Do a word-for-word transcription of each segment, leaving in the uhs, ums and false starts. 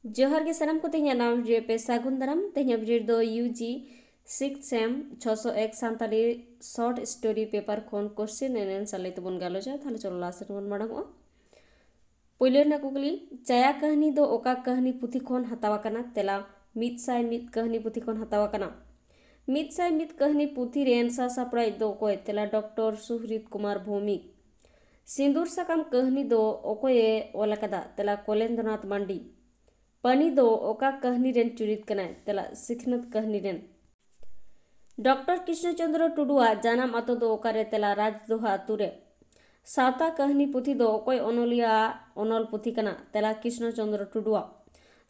ᱡᱚᱦᱟᱨ ᱜᱮ ᱥᱟᱱᱟᱢ ᱠᱚ, ᱛᱮᱦᱮᱧᱟᱜ ᱱᱟᱣᱟ video ᱯᱮ ᱥᱟᱹᱜᱩᱱ ᱫᱟᱨᱟᱢ᱾ ᱛᱮᱦᱮᱧᱟᱜ video ᱫᱚ U G sixth sem ᱪᱷᱚᱥᱚ ᱮᱠ ᱥᱟᱱᱛᱟᱲᱤ short story paper ᱠᱷᱚᱱ question and answer ᱞᱟᱹᱭ ᱛᱮᱵᱚᱱ ᱜᱟᱞᱚᱪᱟ᱾ ᱛᱟᱦᱞᱮ ᱪᱚᱞᱚ ᱞᱟᱦᱟ ᱥᱮᱫ ᱵᱚᱱ ᱢᱟᱲᱟᱝ ᱚᱜᱼᱟ᱾ ᱯᱳᱭᱞᱳ ᱨᱮᱱᱟᱜ ᱠᱩᱠᱞᱤ, ᱪᱟᱭᱟ ᱠᱟᱹᱦᱱᱤ ᱫᱚ ᱚᱠᱟ ᱠᱟᱹᱦᱱᱤ ᱯᱩᱛᱷᱤ ᱠᱷᱚᱱ ᱦᱟᱛᱟᱣ ᱟᱠᱟᱱᱟ? ᱛᱮᱞᱟ, ᱢᱤᱫ ᱥᱟᱭ ᱢᱤᱫ ᱠᱟᱹᱦᱱᱤ ᱯᱩᱛᱷᱤ ᱠᱷᱚᱱ ᱦᱟᱛᱟᱣ ᱟᱠᱟᱱᱟ᱾ ᱢᱤᱫ ᱥᱟᱭ ᱢᱤᱫ ᱠᱟᱹᱦᱱᱤ ᱯᱩᱛᱷᱤ ᱨᱮᱱ ᱥᱟᱥᱟᱯᱲᱟᱣᱤᱡ ᱫᱚ ᱚᱠᱚᱭ? ᱛᱮᱞᱟ, ᱰᱚᱠᱴᱚᱨ ᱥᱩᱦᱨᱤᱛ ᱠᱩᱢᱟᱨ ᱵᱷᱳᱣᱢᱤᱠ᱾ ᱥᱤᱸᱫᱩᱨ ᱥᱟᱠᱟᱢ ᱠᱟᱹᱦᱱᱤ ᱫᱚ ᱚᱠᱚᱭᱮ ᱚᱞ ᱟᱠᱟᱫᱟ? ᱛᱮᱞᱟ, ᱠᱚᱞᱮᱱᱫᱨᱚᱱᱟᱛᱷ ᱢᱟᱱᱰᱤ᱾ ᱯᱟᱱᱤ ᱫᱚ ᱚᱠᱟ ᱠᱟᱹᱦᱱᱤ ᱨᱮᱱ ᱪᱩᱨᱤᱛ ᱠᱟᱱᱟᱭ? ᱛᱮᱞᱟ, ᱥᱤᱠᱷᱱᱟᱹᱛ ᱠᱟᱹᱦᱱᱤ ᱨᱮᱱ᱾ ᱰᱚᱠᱴᱚᱨ ᱠᱨᱤᱥᱱᱚ ᱪᱚᱸᱫᱽᱨᱚ ᱴᱩᱰᱩᱣᱟᱜ ᱡᱟᱱᱟᱢ ᱟᱛᱳ ᱫᱚ ᱚᱠᱟᱨᱮ? ᱛᱮᱞᱟ, ᱨᱟᱡᱽᱫᱚᱦᱟ ᱟᱛᱳ ᱨᱮ᱾ ᱥᱟᱶᱛᱟ ᱠᱟᱹᱦᱱᱤ ᱯᱩᱛᱷᱤ ᱫᱚ ᱚᱠᱚᱭ ᱚᱱᱚᱞᱤᱭᱟᱹᱣᱟᱜ ᱚᱱᱚᱞ ᱯᱩᱛᱷᱤ ᱠᱟᱱᱟ? ᱛᱮᱞᱟ, ᱠᱨᱤᱥᱱᱚ ᱪᱚᱸᱫᱽᱨᱚ ᱴᱩᱰᱩᱣᱟᱜ᱾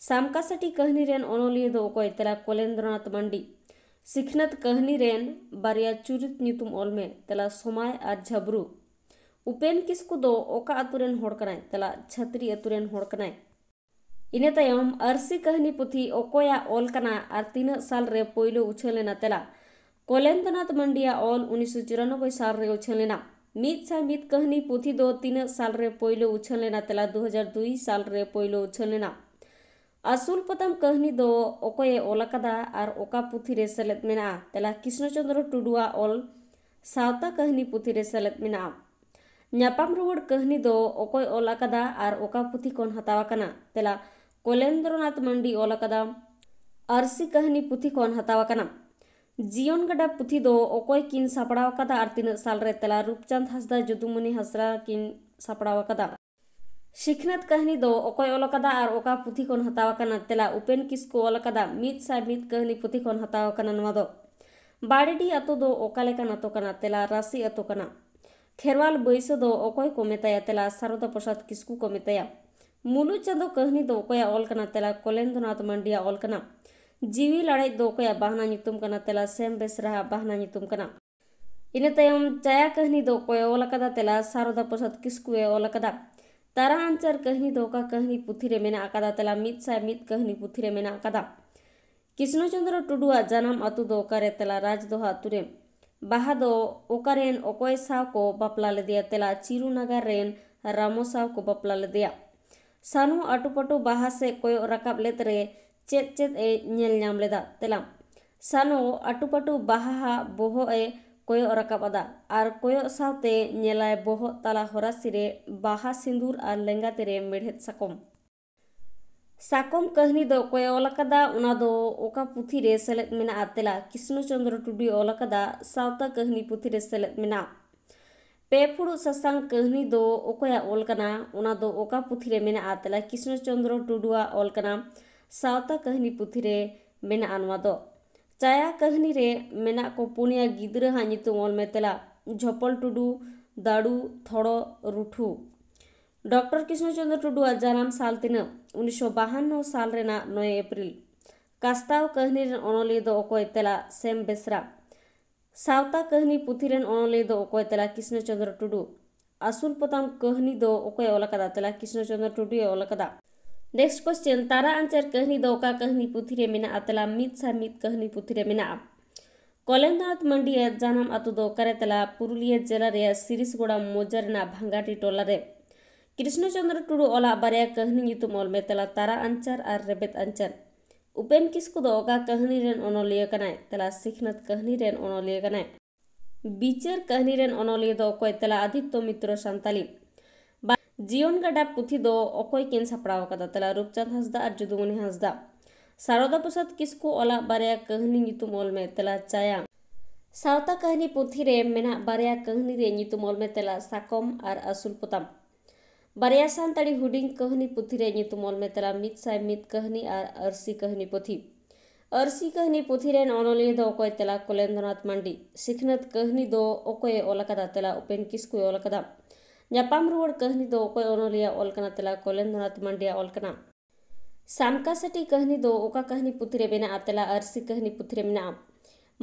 ᱥᱟᱢᱠᱟᱥᱟᱴᱤ ᱠᱟᱹᱦᱱᱤ ᱨᱮᱱ ᱚᱱᱚᱞᱤᱭᱟᱹ ᱫᱚ ᱚᱠᱚᱭ? ᱛᱮᱞᱟ, ᱠᱚᱞᱮᱱᱫᱨᱚᱱᱟᱛᱷ ᱢᱟᱱᱰᱤ᱾ ᱥᱤᱠᱷᱱᱟᱹᱛ ᱠᱟᱹᱦᱱᱤ ᱨᱮᱱ ᱵᱟᱨᱭᱟ ᱪᱩᱨᱤᱛ ᱧᱩᱛᱩᱢ ᱚᱞ ᱢᱮ᱾ ᱛᱮᱞᱟ, ᱥᱚᱢᱟᱭ ᱟᱨ ᱡᱷᱟᱵᱽᱨᱩ᱾ ᱩᱯᱮᱱ ᱠᱤᱥᱠᱩ ᱫᱚ ᱚᱠᱟ ᱟᱛᱳ ᱨᱮᱱ ᱦᱚᱲ ᱠᱟᱱᱟᱭ? ᱛᱮᱞᱟ, ᱪᱷᱟᱛᱨᱤ ᱟᱛᱳ ᱨᱮᱱ ᱦᱚᱲ ᱠᱟᱱᱟᱭ᱾ ᱤᱱᱟᱹ ᱛᱟᱭᱚᱢ ᱟᱹᱨᱥᱤ ᱠᱟᱹᱦᱱᱤ ᱯᱩᱛᱷᱤ ᱚᱠᱚᱭᱟᱜ ᱚᱞ ᱠᱟᱱᱟ ᱟᱨ ᱛᱤᱱᱟᱹᱜ ᱥᱟᱞ ᱨᱮ ᱯᱳᱭᱞᱳ ᱩᱪᱷᱟᱹᱱ ᱞᱮᱱᱟ? ᱛᱮᱞᱟ, ᱠᱚᱞᱮᱱᱫᱨᱚᱱᱟᱛᱷ ᱢᱟᱱᱰᱤᱭᱟᱜ ᱚᱞ ᱩᱱᱤᱥᱥᱚ ᱪᱩᱨᱟᱱᱚᱵᱵᱳᱭ ᱥᱟᱞ ᱨᱮ ᱩᱪᱷᱟᱹᱱ ᱞᱮᱱᱟ᱾ ᱢᱤᱫ ᱥᱟᱭ ᱢᱤᱫ ᱠᱟᱹᱦᱱᱤ ᱯᱩᱛᱷᱤ ᱫᱚ ᱛᱤᱱᱟᱹᱜ ᱥᱟᱞ ᱨᱮ ᱯᱳᱭᱞᱳ ᱩᱪᱷᱟᱹᱱ ᱞᱮᱱᱟ? ᱛᱮᱞᱟ, ᱫᱩ ᱦᱟᱡᱟᱨ ᱫᱩᱭ ᱥᱟᱞ ᱨᱮ ᱯᱳᱭᱞᱳ ᱩᱪᱷᱟᱹᱱ ᱞᱮᱱᱟ᱾ ᱟᱹᱥᱩᱞ ᱯᱚᱛᱟᱢ ᱠᱟᱹᱦᱱᱤ ᱫᱚ ᱚᱠᱚᱭᱮ ᱚᱞ ᱟᱠᱟᱫᱟ ᱟᱨ ᱚᱠᱟ ᱯᱩᱛᱷᱤ ᱨᱮ ᱥᱮᱞᱮᱫ ᱢᱮᱱᱟᱜᱼᱟ? ᱛᱮᱞᱟ, ᱠᱨᱤᱥᱱᱚ ᱪᱚᱸᱫᱽᱨᱚ ᱴᱩᱰᱩᱣᱟᱜ ᱚᱞ ᱥᱟᱶᱛᱟ ᱠᱟᱹᱦᱱᱤ ᱯᱩᱛᱷᱤ ᱨᱮ ᱥᱮᱞᱮᱫ ᱢᱮᱱᱟᱜᱼᱟ᱾ ᱧᱟᱯᱟᱢ ᱨᱩᱣᱟᱹᱲ ᱠᱟᱹᱦᱱᱤ ᱫᱚ ᱚᱠᱚᱭ ᱚᱞ ᱟᱠᱟᱫᱟ ᱟᱨ ᱚᱠᱟ ᱯᱩᱛᱷᱤ ᱠᱷᱚᱱ ᱦᱟᱛᱟᱣ ᱟᱠᱟᱱᱟ? ᱛᱮᱞᱟ, ᱠᱚᱞᱮᱱᱫᱨᱚᱱᱟᱛᱷ ᱢᱟᱱᱰᱤ ᱚᱞ ᱟᱠᱟᱫᱟ᱾ ᱟᱹᱨᱥᱤ ᱠᱟᱹᱦᱱᱤ ᱯᱩᱛᱷᱤ ᱠᱷᱚᱱ ᱦᱟᱛᱟᱣ ᱟᱠᱟᱱᱟ᱾ ᱡᱤᱭᱚᱱ ᱜᱟᱰᱟ ᱯᱩᱛᱷᱤ ᱫᱚ ᱚᱠᱚᱭ ᱠᱤᱱ ᱥᱟᱯᱲᱟᱣ ᱟᱠᱟᱫᱟ ᱟᱨ ᱛᱤᱱᱟᱹᱜ ᱥᱟᱞ ᱨᱮ? ᱛᱮᱞᱟ, ᱨᱩᱯᱪᱟᱸᱫᱽ ᱦᱟᱸᱥᱫᱟ, ᱡᱚᱫᱩᱢᱚᱱᱤ ᱦᱟᱸᱥᱫᱟ ᱠᱤᱱ ᱥᱟᱯᱲᱟᱣ ᱟᱠᱟᱫᱟ᱾ ᱥᱤᱠᱷᱱᱟᱹᱛ ᱠᱟᱹᱦᱱᱤ ᱫᱚ ᱚᱠᱚᱭ ᱚᱞ ᱟᱠᱟᱫᱟ ᱟᱨ ᱚᱠᱟ ᱯᱩᱛᱷᱤ ᱠᱷᱚᱱ ᱦᱟᱛᱟᱣ ᱟᱠᱟᱱᱟ? ᱛᱮᱞᱟ, ᱩᱯᱮᱱ ᱠᱤᱥᱠᱩ ᱚᱞ ᱟᱠᱟᱫᱟ᱾ ᱢᱤᱫ ᱥᱟᱭ ᱢᱤᱫ ᱠᱟᱹᱦᱱᱤ ᱯᱩᱛᱷᱤ ᱠᱷᱚᱱ ᱦᱟᱛᱟᱣ ᱟᱠᱟᱱᱟ ᱱᱚᱣᱟ ᱫᱚ᱾ ᱵᱟᱲᱮᱰᱤ ᱟᱛᱳ ᱫᱚ ᱚᱠᱟ ᱞᱮᱠᱟᱱ ᱟᱛᱳ ᱠᱟᱱᱟ? ᱛᱮᱞᱟ, ᱨᱟᱹᱥᱤ ᱟᱛᱳ ᱠᱟᱱᱟ᱾ ᱠᱷᱮᱨᱣᱟᱞ ᱵᱟᱹᱭᱥᱟᱹ ᱫᱚ ᱚᱠᱚᱭ ᱠᱚ ᱢᱮᱛᱟᱭᱟ? ᱛᱮᱞᱟ, ᱥᱟᱨᱚᱫᱟ ᱯᱨᱚᱥᱟᱫᱽ ᱠᱤᱥᱠᱩ ᱠᱚ ᱢᱮᱛᱟᱭᱟ᱾ ᱢᱩᱞᱩᱡ ᱪᱟᱸᱫᱚ ᱠᱟᱹᱦᱱᱤ ᱫᱚ ᱚᱠᱚᱭᱟᱜ ᱚᱞ ᱠᱟᱱᱟ? ᱛᱮᱞᱟ, ᱠᱚᱞᱮᱱᱫᱨᱚᱱᱟᱛᱷ ᱢᱟᱱᱰᱤᱭᱟᱜ ᱚᱞ ᱠᱟᱱᱟ᱾ ᱡᱤᱣᱤ ᱞᱟᱲᱮᱡ ᱫᱚ ᱚᱠᱚᱭᱟᱜ ᱵᱟᱦᱱᱟ ᱧᱩᱛᱩᱢ ᱠᱟᱱᱟ? ᱛᱮᱞᱟ, ᱥᱮᱢ ᱵᱮᱥᱨᱟᱦᱟᱜ ᱵᱟᱦᱱᱟ ᱧᱩᱛᱩᱢ ᱠᱟᱱᱟ᱾ ᱤᱱᱟᱹ ᱛᱟᱭᱚᱢ ᱪᱟᱭᱟ ᱠᱟᱹᱦᱱᱤ ᱫᱚ ᱚᱠᱚᱭ ᱚᱞ ᱟᱠᱟᱫᱟ? ᱛᱮᱞᱟ, ᱥᱟᱨᱚᱫᱟ ᱯᱨᱚᱥᱟᱫᱽ ᱠᱤᱥᱠᱩ ᱮ ᱚᱞ ᱟᱠᱟᱫᱟ᱾ ᱛᱟᱨᱟ ᱟᱧᱪᱟᱨ ᱠᱟᱹᱦᱱᱤ ᱫᱚ ᱚᱠᱟ ᱠᱟᱹᱦᱱᱤ ᱯᱩᱛᱷᱤ ᱨᱮ ᱢᱮᱱᱟᱜ ᱟᱠᱟᱫᱟ? ᱛᱮᱞᱟ, ᱢᱤᱫ ᱥᱟᱭ ᱢᱤᱫ ᱠᱟᱹᱦᱱᱤ ᱯᱩᱛᱷᱤ ᱨᱮ ᱢᱮᱱᱟᱜ ᱟᱠᱟᱫᱟ᱾ ᱠᱨᱤᱥᱱᱚ ᱪᱚᱸᱫᱽᱨᱚ ᱴᱩᱰᱩᱣᱟᱜ ᱡᱟᱱᱟᱢ ᱟᱛᱳ ᱫᱚ ᱚᱠᱟᱨᱮ? ᱛᱮᱞᱟ, ᱨᱟᱡᱽᱫᱚᱦᱟ ᱟᱛᱳ ᱨᱮ᱾ ᱵᱟᱦᱟ ᱫᱚ ᱚᱠᱟᱨᱮᱱ ᱚᱠᱚᱭ ᱥᱟᱶ ᱠᱚ ᱵᱟᱯᱞᱟ ᱞᱮᱫᱮᱭᱟ? ᱛᱮᱞᱟ, ᱪᱤᱨᱩ ᱱᱟᱜᱟᱨ ᱨᱮᱱ ᱨᱟᱢᱚ ᱥᱟᱶ ᱠᱚ ᱵᱟᱯᱞᱟ ᱞᱮᱫᱮᱭᱟ᱾ ᱥᱟᱱᱩ ᱟᱴᱩᱯᱟᱴᱩ ᱵᱟᱦᱟ ᱥᱮᱫ ᱠᱚᱭᱚᱜ ᱨᱟᱠᱟᱵ ᱞᱮᱫ ᱨᱮ ᱪᱮᱫ ᱪᱮᱫ ᱮ ᱧᱮᱞ ᱧᱟᱢ ᱞᱮᱫᱟ? ᱛᱮᱞᱟ, ᱥᱟᱱᱩ ᱟᱴᱩᱯᱟᱴᱩ ᱵᱟᱦᱟ ᱦᱟᱜ ᱵᱚᱦᱚᱜ ᱮ ᱠᱚᱭᱚᱜ ᱨᱟᱠᱟᱵ ᱟᱫᱟ ᱟᱨ ᱠᱚᱭᱚᱜ ᱥᱟᱶᱛᱮ ᱧᱮᱞᱟᱭ ᱵᱚᱦᱚᱜ ᱛᱟᱞᱟ ᱦᱚᱨᱟᱥᱤ ᱨᱮ ᱵᱟᱦᱟ ᱥᱤᱸᱫᱩᱨ ᱟᱨ ᱞᱮᱸᱜᱟ ᱛᱤᱨᱮ ᱢᱮᱲᱦᱮᱫ ᱥᱟᱠᱚᱢ᱾ ᱥᱟᱠᱚᱢ ᱠᱟᱹᱦᱱᱤ ᱫᱚ ᱚᱠᱚᱭ ᱚᱞ ᱟᱠᱟᱫᱟ, ᱚᱱᱟ ᱫᱚ ᱚᱠᱟ ᱯᱩᱛᱷᱤ ᱨᱮ ᱥᱮᱞᱮᱫ ᱢᱮᱱᱟᱜᱼᱟ? ᱛᱮᱞᱟ, ᱠᱨᱤᱥᱱᱚ ᱪᱚᱸᱫᱽᱨᱚ ᱴᱩᱰᱩᱭ ᱚᱞ ᱟᱠᱟᱫᱟ, ᱥᱟᱶᱛᱟ ᱠᱟᱹᱦᱱᱤ ᱯᱩᱛᱷᱤ ᱨᱮ ᱥᱮᱞᱮᱫ ᱢᱮᱱᱟᱜᱼᱟ᱾ ᱯᱮ ᱯᱷᱩᱲᱩᱜ ᱥᱟᱥᱟᱝ ᱠᱟᱹᱦᱱᱤ ᱫᱚ ᱚᱠᱚᱭᱟᱜ ᱚᱞ ᱠᱟᱱᱟ? ᱚᱱᱟ ᱫᱚ ᱚᱠᱟ ᱯᱩᱛᱷᱤ ᱨᱮ ᱢᱮᱱᱟᱜᱼᱟ? ᱛᱮᱞᱟ, ᱠᱨᱤᱥᱱᱚ ᱪᱚᱸᱫᱽᱨᱚ ᱴᱩᱰᱩᱣᱟᱜ ᱚᱞ ᱠᱟᱱᱟ, ᱥᱟᱶᱛᱟ ᱠᱟᱹᱦᱱᱤ ᱯᱩᱛᱷᱤ ᱨᱮ ᱢᱮᱱᱟᱜᱼᱟ ᱱᱚᱣᱟ ᱫᱚ᱾ ᱪᱟᱭᱟ ᱠᱟᱹᱦᱱᱤ ᱨᱮ ᱢᱮᱱᱟᱜ ᱠᱚ ᱯᱩᱱᱭᱟ ᱜᱤᱫᱽᱨᱟᱹ ᱦᱟᱜ ᱧᱩᱛᱩᱢ ᱚᱞ ᱢᱮ᱾ ᱛᱮᱞᱟ, ᱡᱷᱚᱯᱚᱞ ᱴᱩᱰᱩ, ᱫᱟᱲᱩ, ᱛᱷᱚᱲᱚ, ᱨᱩᱴᱷᱩ᱾ ᱰᱚᱠᱴᱚᱨ ᱠᱨᱤᱥᱱᱚ ᱪᱚᱸᱫᱽᱨᱚ ᱴᱩᱰᱩᱣᱟᱜ ᱡᱟᱱᱟᱢ ᱥᱟᱞ ᱛᱤᱱᱟᱹᱜ? ᱩᱱᱤᱥᱥᱚ ᱵᱟᱦᱟᱱᱱᱚ ᱥᱟᱞ ᱨᱮᱱᱟᱜ ᱱᱚᱭ ᱮᱯᱨᱤᱞ᱾ ᱠᱟᱥᱛᱟᱣ ᱠᱟᱹᱦᱱᱤ ᱨᱮᱱ ᱚᱱᱚᱞᱤᱭᱟᱹ ᱫᱚ ᱚᱠᱚᱭ? ᱛᱮᱞᱟ, ᱥᱮᱢ ᱵᱮᱥᱨᱟ᱾ ᱥᱟᱶᱛᱟ ᱠᱟᱹᱦᱱᱤ ᱯᱩᱛᱷᱤ ᱨᱮᱱ ᱚᱱᱚᱞᱤᱭᱟᱹ ᱫᱚ ᱚᱠᱚᱭ? ᱛᱮᱞᱟ, ᱠᱨᱤᱥᱱᱚ ᱪᱚᱸᱫᱽᱨᱚ ᱴᱩᱰᱩ᱾ ᱟᱹᱥᱩᱞ ᱯᱚᱛᱟᱢ ᱠᱟᱹᱦᱱᱤ ᱫᱚ ᱚᱠᱚᱭ ᱚᱞ ᱟᱠᱟᱫᱟ? ᱛᱮᱞᱟ, ᱠᱨᱤᱥᱱᱚ ᱪᱚᱸᱫᱽᱨᱚ ᱴᱩᱰᱩᱭ ᱚᱞ ᱟᱠᱟᱫᱟ᱾ ᱱᱮᱠᱥᱴ ᱠᱚᱥᱪᱮᱱ, ᱛᱟᱨᱟ ᱟᱧᱪᱟᱨ ᱠᱟᱹᱦᱱᱤ ᱫᱚ ᱚᱠᱟ ᱠᱟᱹᱦᱱᱤ ᱯᱩᱛᱷᱤ ᱨᱮ ᱢᱮᱱᱟᱜᱼᱟ? ᱛᱮᱞᱟ, ᱢᱤᱫ ᱥᱟᱭ ᱢᱤᱫ ᱠᱟᱹᱦᱱᱤ ᱯᱩᱛᱷᱤ ᱨᱮ ᱢᱮᱱᱟᱜᱼᱟ᱾ ᱠᱚᱞᱮᱱᱫᱨᱚᱱᱟᱛᱷ ᱢᱟᱱᱰᱤᱭᱟᱜ ᱡᱟᱱᱟᱢ ᱟᱹᱛᱩ ᱫᱚ ᱚᱠᱟᱨᱮ? ᱛᱮᱞᱟ, ᱯᱩᱨᱩᱞᱤᱭᱟᱹ ᱡᱮᱞᱟ ᱨᱮᱭᱟᱜ ᱥᱤᱨᱤᱥᱜᱚᱲᱟ ᱢᱚᱡᱟ ᱨᱮᱱᱟᱜ ᱵᱷᱟᱝᱜᱟᱴᱤ ᱴᱚᱞᱟ ᱨᱮ᱾ ᱠᱨᱤᱥᱱᱚ ᱪᱚᱸᱫᱽᱨᱚ ᱴᱩᱰᱩ ᱚᱞᱟᱜ ᱵᱟᱨᱭᱟ ᱠᱟᱹᱦᱱᱤ ᱧᱩᱛᱩᱢ ᱚᱞ ᱢᱮ᱾ ᱛᱮᱞᱟ, ᱛᱟᱨᱟ ᱟᱧᱪᱟᱨ ᱟᱨ ᱨᱮᱵᱮᱫ ᱟᱧᱪᱟᱨ᱾ ᱩᱯᱮᱱ ᱠᱤᱥᱠᱩ ᱫᱚ ᱚᱠᱟ ᱠᱟᱹᱦᱱᱤ ᱨᱮᱱ ᱚᱱᱚᱞᱤᱭᱟᱹ ᱠᱟᱱᱟᱭ? ᱛᱮᱞᱟ, ᱥᱤᱠᱷᱱᱟᱹᱛ ᱠᱟᱹᱦᱱᱤ ᱨᱮᱱ ᱚᱱᱚᱞᱤᱭᱟᱹ ᱠᱟᱱᱟᱭ᱾ ᱵᱤᱪᱟᱹᱨ ᱠᱟᱹᱦᱱᱤ ᱨᱮᱱ ᱚᱱᱚᱞᱤᱭᱟᱹ ᱫᱚ ᱚᱠᱚᱭ? ᱛᱮᱞᱟ, ᱟᱫᱤᱛᱛᱚ ᱢᱤᱛᱨᱚ ᱥᱟᱱᱛᱟᱞᱤ᱾ ᱵᱟ-, ᱡᱤᱭᱚᱱ ᱜᱟᱰᱟ ᱯᱩᱛᱷᱤ ᱫᱚ ᱚᱠᱚᱭ ᱠᱤᱱ ᱥᱟᱯᱲᱟᱣ ᱟᱠᱟᱫᱟ? ᱛᱮᱞᱟ, ᱨᱩᱯᱪᱟᱸᱫᱽ ᱦᱟᱸᱥᱫᱟ ᱟᱨ ᱡᱩᱫᱩᱢᱚᱱᱤ ᱦᱟᱸᱥᱫᱟ᱾ ᱥᱟᱨᱚᱫᱟ ᱯᱨᱚᱥᱟᱫᱽ ᱠᱤᱥᱠᱩ ᱚᱞᱟᱜ ᱵᱟᱨᱭᱟ ᱠᱟᱹᱦᱱᱤ ᱧᱩᱛᱩᱢ ᱚᱞ ᱢᱮ᱾ ᱛᱮᱞᱟ, ᱪᱟᱭᱟ᱾ ᱥᱟᱶᱛᱟ ᱠᱟᱹᱦᱱᱤ ᱯᱩᱛᱷᱤ ᱨᱮ ᱢᱮᱱᱟᱜ ᱵᱟᱨᱭᱟ ᱠᱟᱹᱦᱱᱤ ᱨᱮᱭᱟᱜ ᱧᱩᱛᱩᱢ ᱚᱞ ᱢᱮ᱾ ᱛᱮᱞᱟ, ᱥᱟᱠᱚᱢ ᱟᱨ ᱟᱹᱥᱩᱞ ᱯᱚᱛᱟᱢ᱾ ᱵᱟᱨᱭᱟ ᱥᱟᱱᱛᱟᱲᱤ ᱦᱩᱰᱤᱧ ᱠᱟᱹᱦᱱᱤ ᱯᱩᱛᱷᱤ ᱨᱮᱭᱟᱜ ᱧᱩᱛᱩᱢ ᱚᱞ ᱢᱮ᱾ ᱛᱮᱞᱟ, ᱢᱤᱫ ᱥᱟᱭ ᱢᱤᱫ ᱠᱟᱹᱦᱱᱤ ᱟᱨ ᱟᱹᱨᱥᱤ ᱠᱟᱹᱦᱱᱤ ᱯᱩᱛᱷᱤ᱾ ᱟᱹᱨᱥᱤ ᱠᱟᱹᱦᱱᱤ ᱯᱩᱛᱷᱤ ᱨᱮᱱ ᱚᱱᱚᱞᱤᱭᱟᱹ ᱫᱚ ᱚᱠᱚᱭ? ᱛᱮᱞᱟ, ᱠᱚᱞᱮᱱᱫᱨᱚᱱᱟᱛᱷ ᱢᱟᱱᱰᱤ᱾ ᱥᱤᱠᱷᱱᱟᱹᱛ ᱠᱟᱹᱦᱱᱤ ᱫᱚ ᱚᱠᱚᱭᱮ ᱚᱞ ᱟᱠᱟᱫᱟ? ᱛᱮᱞᱟ, ᱩᱯᱮᱱ ᱠᱤᱥᱠᱩᱭ ᱚᱞ ᱟᱠᱟᱫᱟ᱾ ᱧᱟᱯᱟᱢ ᱨᱩᱣᱟᱹᱲ ᱠᱟᱹᱦᱱᱤ ᱫᱚ ᱚᱠᱚᱭ ᱚᱱᱚᱞᱤᱭᱟᱹ ᱚᱞ ᱠᱟᱱᱟ? ᱛᱮᱞᱟ, ᱠᱚᱞᱮᱱᱫᱨᱚᱱᱟᱛᱷ ᱢᱟᱱᱰᱤᱭᱟᱜ ᱚᱞ ᱠᱟᱱᱟ᱾ ᱥᱟᱢᱠᱟ ᱥᱟᱹᱴᱤ ᱠᱟᱹᱦᱱᱤ ᱫᱚ ᱚᱠᱟ ᱠᱟᱹᱦᱱᱤ ᱯᱩᱛᱷᱤ ᱨᱮ ᱢᱮᱱᱟᱜᱼᱟ? ᱛᱮᱞᱟ, ᱟᱹᱨᱥᱤ ᱠᱟᱹᱦᱱᱤ ᱯᱩᱛᱷᱤ ᱨᱮ ᱢᱮᱱᱟᱜᱼᱟ᱾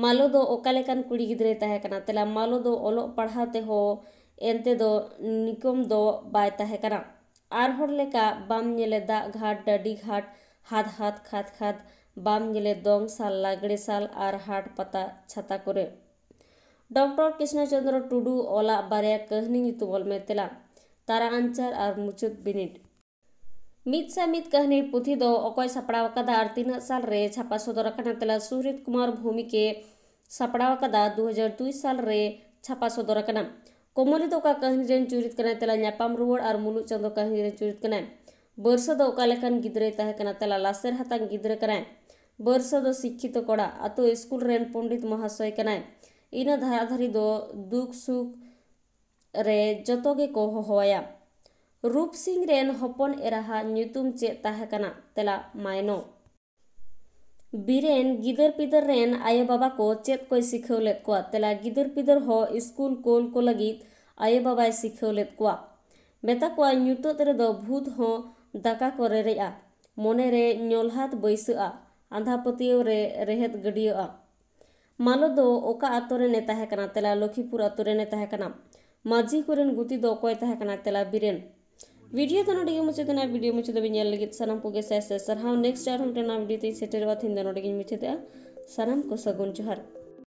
ᱢᱟᱞᱚ ᱫᱚ ᱚᱠᱟ ᱞᱮᱠᱟᱱ ᱠᱩᱲᱤ ᱜᱤᱫᱽᱨᱟᱹᱭ ᱛᱟᱦᱮᱸ ᱠᱟᱱᱟ? ᱛᱮᱞᱟ, ᱢᱟᱞᱚ ᱫᱚ ᱚᱞᱚᱜ ᱯᱟᱲᱦᱟᱣ ᱛᱮᱦᱚᱸ ᱮᱱᱛᱮ ᱫᱚ ᱱᱤᱠᱚᱢ ᱫᱚ ᱵᱟᱭ ᱛᱟᱦᱮᱸ ᱠᱟᱱᱟ᱾ ᱟᱨ ᱦᱚᱲ ᱞᱮᱠᱟ ᱵᱟᱢ ᱧᱮᱞᱮ ᱫᱟᱜ ᱜᱷᱟᱴ, ᱰᱟᱹᱰᱤ ᱜᱷᱟᱴ, ᱦᱟᱫ ᱦᱟᱫ ᱠᱷᱟᱫ ᱠᱷᱟᱫ, ᱵᱟᱢ ᱧᱮᱞᱮ ᱫᱚᱝ ᱥᱟᱞ, ᱞᱟᱜᱽᱲᱮ ᱥᱟᱞ ᱟᱨ ᱦᱟᱴ ᱯᱟᱛᱟ ᱪᱷᱟᱛᱟ ᱠᱚᱨᱮ᱾ ᱰᱚᱠᱴᱚᱨ ᱠᱨᱤᱥᱱᱚ ᱪᱚᱸᱫᱽᱨᱚ ᱴᱩᱰᱩ ᱚᱞᱟᱜ ᱵᱟᱨᱭᱟ ᱠᱟᱹᱦᱱᱤ ᱧᱩᱛᱩᱢ ᱚᱞ ᱢᱮ᱾ ᱛᱮᱞᱟ, ᱛᱟᱨᱟ ᱟᱧᱪᱟᱨ ᱟᱨ ᱢᱩᱪᱟᱹᱫ ᱵᱤᱱᱤᱰ᱾ ᱢᱤᱫ ᱥᱟᱭ ᱢᱤᱫ ᱠᱟᱹᱦᱱᱤ ᱯᱩᱛᱷᱤ ᱫᱚ ᱚᱠᱚᱭ ᱥᱟᱯᱲᱟᱣ ᱟᱠᱟᱫᱟ ᱟᱨ ᱛᱤᱱᱟᱹᱜ ᱥᱟᱞ ᱨᱮ ᱪᱷᱟᱯᱟ ᱥᱚᱫᱚᱨ ᱟᱠᱟᱱᱟ? ᱛᱮᱞᱟ ᱥᱩᱦᱨᱤᱛ ᱠᱩᱢᱟᱨ ᱵᱷᱩᱢᱤᱠᱮ ᱥᱟᱯᱲᱟᱣ ᱟᱠᱟᱫᱟ, ᱫᱩ ᱦᱟᱡᱟᱨ ᱫᱩᱭ ᱥᱟᱞ ᱨᱮ ᱪᱷᱟᱯᱟ ᱥᱚᱫᱚᱨ ᱟᱠᱟᱱᱟ᱾ ᱠᱚᱢᱚᱞᱤ ᱫᱚ ᱚᱠᱟ ᱠᱟᱹᱦᱱᱤ ᱨᱮᱱ ᱪᱩᱨᱤᱛ ᱠᱟᱱᱟᱭ? ᱛᱮᱞᱟ ᱧᱟᱯᱟᱢ ᱨᱩᱣᱟᱹᱲ ᱟᱨ ᱢᱩᱞᱩᱜ ᱪᱟᱸᱫᱚ ᱠᱟᱹᱦᱱᱤ ᱨᱮᱱ ᱪᱩᱨᱤᱛ ᱠᱟᱱᱟᱭ᱾ ᱵᱟᱹᱨᱥᱟᱹ ᱫᱚ ᱚᱠᱟ ᱞᱮᱠᱟᱱ ᱜᱤᱫᱽᱨᱟᱹᱭ ᱛᱟᱦᱮᱸ ᱠᱟᱱᱟ? ᱛᱮᱞᱟ ᱞᱟᱥᱮᱨ ᱦᱟᱛᱟᱝ ᱜᱤᱫᱽᱨᱟᱹ ᱠᱟᱱᱟᱭ᱾ ᱵᱟᱹᱨᱥᱟᱹ ᱫᱚ ᱥᱤᱠᱠᱷᱤᱛᱚ ᱠᱚᱲᱟ, ᱟᱛᱳ ᱥᱠᱩᱞ ᱨᱮᱱ ᱯᱚᱸᱰᱤᱛ ᱢᱚᱦᱟᱥᱚᱭ ᱠᱟᱱᱟᱭ᱾ ᱤᱱᱟᱹ ᱫᱷᱟᱨᱟ ᱫᱷᱟᱨᱤ ᱫᱚ ᱫᱩᱠ ᱥᱩᱠ ᱨᱮ ᱡᱚᱛᱚ ᱜᱮᱠᱚ ᱦᱚᱦᱚᱣᱟᱭᱟ᱾ ᱨᱩᱯ ᱥᱤᱝ ᱨᱮᱱ ᱦᱚᱯᱚᱱ ᱮᱨᱟᱦᱟᱜ ᱧᱩᱛᱩᱢ ᱪᱮᱫ ᱛᱟᱦᱮᱸ ᱠᱟᱱᱟ? ᱛᱮᱞᱟ ᱢᱟᱭᱱᱚ᱾ ᱵᱤᱨᱮᱱ ᱜᱤᱫᱟᱹᱨ ᱯᱤᱫᱟᱹᱨ ᱨᱮᱱ ᱟᱭᱳ ᱵᱟᱵᱟ ᱠᱚ ᱪᱮᱫ ᱠᱚᱭ ᱥᱤᱠᱷᱟᱹᱣ ᱞᱮᱫ ᱠᱚᱣᱟ? ᱛᱮᱞᱟ ᱜᱤᱫᱟᱹᱨ ᱯᱤᱫᱟᱹᱨ ᱦᱚᱸ ᱥᱠᱩᱞ ᱠᱳᱞ ᱠᱚ ᱞᱟᱹᱜᱤᱫ ᱟᱭᱳ ᱵᱟᱵᱟᱭ ᱥᱤᱠᱷᱟᱹᱣ ᱞᱮᱫ ᱠᱚᱣᱟ᱾ ᱢᱮᱛᱟ ᱠᱚᱣᱟ, ᱧᱩᱛᱟᱹᱛ ᱨᱮᱫᱚ ᱵᱷᱩᱛ ᱦᱚᱸ ᱫᱟᱠᱟ ᱠᱚ ᱨᱮᱨᱮᱡᱼᱟ, ᱢᱚᱱᱮ ᱨᱮ ᱧᱚᱞᱦᱟᱫ ᱵᱟᱹᱭᱥᱟᱹᱜᱼᱟ, ᱟᱸᱫᱷᱟ ᱯᱟᱹᱛᱭᱟᱹᱣ ᱨᱮ ᱨᱮᱦᱮᱫ ᱜᱟᱹᱰᱭᱟᱹᱜᱼᱟ᱾ ᱢᱟᱞᱚ ᱫᱚ ᱚᱠᱟ ᱟᱛᱳ ᱨᱮᱱᱮ ᱛᱟᱦᱮᱸ ᱠᱟᱱᱟ? ᱛᱮᱞᱟ ᱞᱚᱠᱷᱤᱯᱩᱨ ᱟᱛᱳ ᱨᱮᱱᱮ ᱛᱟᱦᱮᱸ ᱠᱟᱱᱟ᱾ ᱢᱟᱹᱡᱷᱤ ᱠᱚᱨᱮᱱ ᱜᱩᱛᱤ ᱫᱚ ᱚᱠᱚᱭ ᱛᱟᱦᱮᱸ ᱠᱟᱱᱟ? ᱛᱮᱞᱟ ᱵᱤᱨᱮᱱ᱾ ᱵᱷᱤᱰᱤᱭᱳ ᱫᱚ ᱱᱚᱰᱮ ᱜᱮ ᱢᱩᱪᱟᱹᱫ ᱮᱱᱟ᱾ ᱵᱷᱤᱰᱤᱭᱳ ᱢᱩᱪᱟᱹᱫ ᱫᱷᱟᱹᱵᱤᱡ ᱧᱮᱞ ᱞᱟᱹᱜᱤᱫ ᱥᱟᱱᱟᱢ ᱠᱚᱜᱮ ᱥᱟᱭ ᱥᱟᱭ ᱥᱟᱨᱦᱟᱣ᱾ ᱱᱮᱠᱥᱴ ᱟᱨᱦᱚᱸ ᱢᱤᱫᱴᱮᱱ ᱱᱟᱣᱟ ᱵᱷᱤᱰᱤᱭᱳ ᱛᱮᱧ ᱥᱮᱴᱮᱨᱚᱜᱼᱟ᱾ ᱛᱮᱦᱮᱧ ᱫᱚ ᱱᱚᱰᱮ ᱜᱮᱧ ᱢᱩᱪᱟᱹᱫᱮᱜᱼᱟ᱾ ᱥᱟᱱᱟᱢ ᱠᱚ ᱥᱟᱹᱜᱩᱱ ᱡᱚᱦᱟᱨ᱾